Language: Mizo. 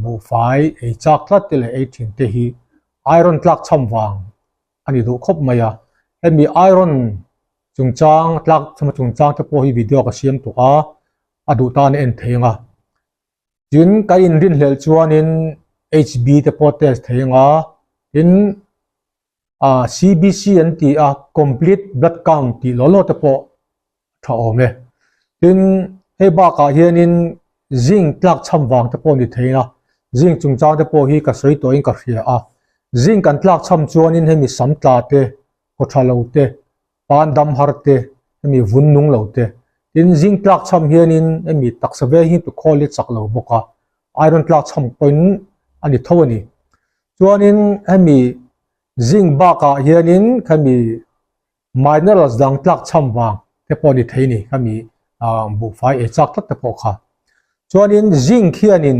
buhfai ei chak tlat te leh ei thin te hi iron tlak chham vang a ni duh khawp mai a. Hemi iron chungchang tlak chham chungchang te pawh hi video ka siam tawh a, a duh tan a en thei ang a. Tin, kan inrinhlelh chuanin HB te pawh test thei ang a, tin ah CBC an ti a, complete blood count tih law law te pawh tha awm e. Tin, hei bakah hianin zinc tlak chham vang te pawh ni thei a, zinc chungchang te pawh hi ka sawi tawhin ka hria a. Zinc kan tlak chham chuanin hemi sam tla te, khaw tha lo te, pan dam har te, hemi vun nung lo te. Tin, zinc tlak chham hianin hemi taksa ve hi tu khawl hi chak lo bawk a, iron tlak chham pawhin a ni tho a ni. Chuanin hemi zinc bakah hianin khami minerals dang tlak chham vang te pawh ni thei ni khami buhfai ei chak tlat te pawh kha. Chuanin zinc hianin.